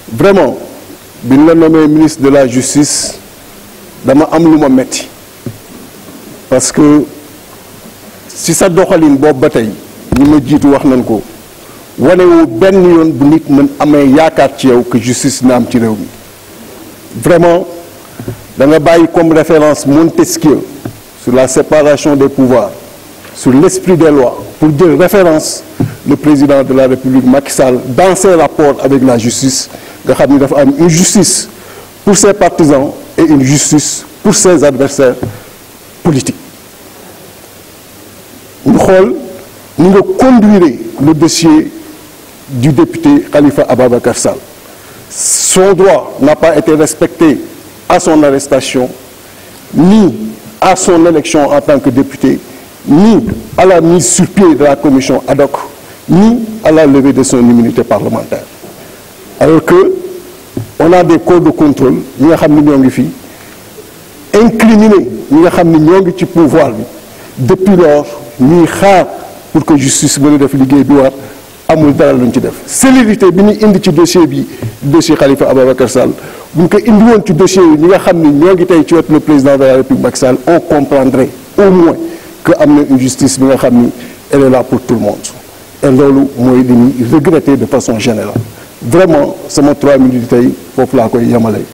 vraiment bi ñu la nommé ministre de la justice dama am lu ma metti parce que si sa doxalin boobu ba tey ñi ma jiitu wax nañ ko wanewu benn yoon bu nit mën amee yaakaar ci yow que justice na am ci réew mi vraiment da nga bàyyi comme référence Montesquieu sur la séparation des pouvoirs, sur l'esprit des lois, pour dire référence le président de la République Macky Sall dans ses rapports avec la justice nga xam ni dafa am une justice pour ses partisans et une justice pour ses adversaires politiques. ñu xool ni nga conduire le dossier du député Khalifa Ababacar Sall. Son droit n'a pas été respecté à son arrestation, ni à son élection en tant que député, ni à la mise sur pied de la commission ad hoc, ni à la levée de son immunité parlementaire. Alors que on a des corps de contrôle ñi nga xam ne ñoo ngi fi incriminé ñi nga xam ne ñoo ngi ci pouvoir bi depuis lors ñuy xaar pour que justice mën a def liggéey bi war amul dara luñ ci def. célérité bi ñu indi ci dossier bi dossier Khalifa Ababacar Sall bu ñu ko indi woon ci dossier yi ñi nga xam ne ñoo ngi tey ci wetu le président de la République Macky Sall on comprendrait au moins que am na une justice bi nga xam ni elle est là pour tout le monde et loolu mooy li ñuy regretter de façon générale vraiment sama 3 minutes tey foofu laa koy yemale.